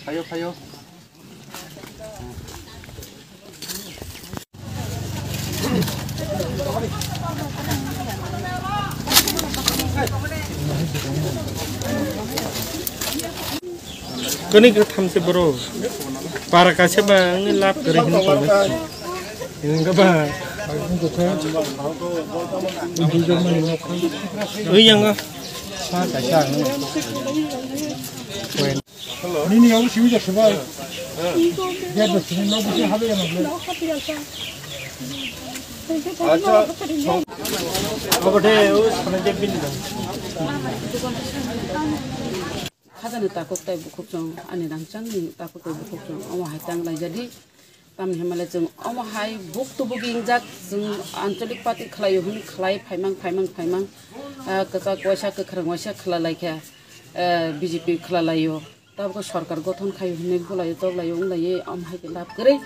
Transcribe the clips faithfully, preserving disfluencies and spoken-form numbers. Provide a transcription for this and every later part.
Phaio, phaio. Kani ka thamse bro. Para kaisa ba ang lap kare hin ko. Ini ka ba. Ui yang ka. Sa kaisa ang. Nini yago simi ja seba. Gate ba simi no busi habe ya no. Acha. Obo de o sana de bin. Khajani takhuk tei bukhuk chwng, ani rangchakni takhuk tei bukhuk chwng, omo hai tang lai jadi. Tamni hwnba le chwng omo hai buk tubuk wngjak, chwng ancholik party khlaio hwnwi khlai phaimang, phaimang, phaimang, ah, kwchak waisa, kwkhrang waisa khwlalai kha, eh, B J P khwlalaio. Tabuk sorkar gothon khaio hwnwi bulaio, toklaio, wnglaio, omo hai khe lab kwrwi,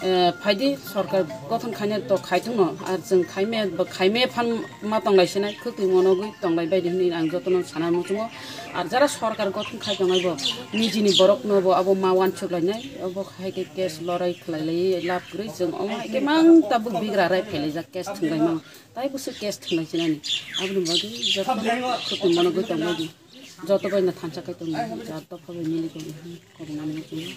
eh, phaidi sorkar gothon khainai to khai thungno, ar chwng khaime, khaime phan ma tonglai sinai, khwtwi monogwi tonglai baidi hwnwi ang jotono sana muchungo. Ar jara sorkar gothon khai tongnai bo, nijini borokno bo abo ma uansuk lainai, obo hai khe case lorai khlai lai lab kwrwi chwng omo hai khe mang tabuk bigra rai phailaijak case thwnglaimano. Tai busu case thwnglaichinani. Aboni bagwi jotono khwtwi monogwi tongbaidi. Joto bai no thansa kai tongo. Jar dopha bai mili tongo. Kormani muchungo.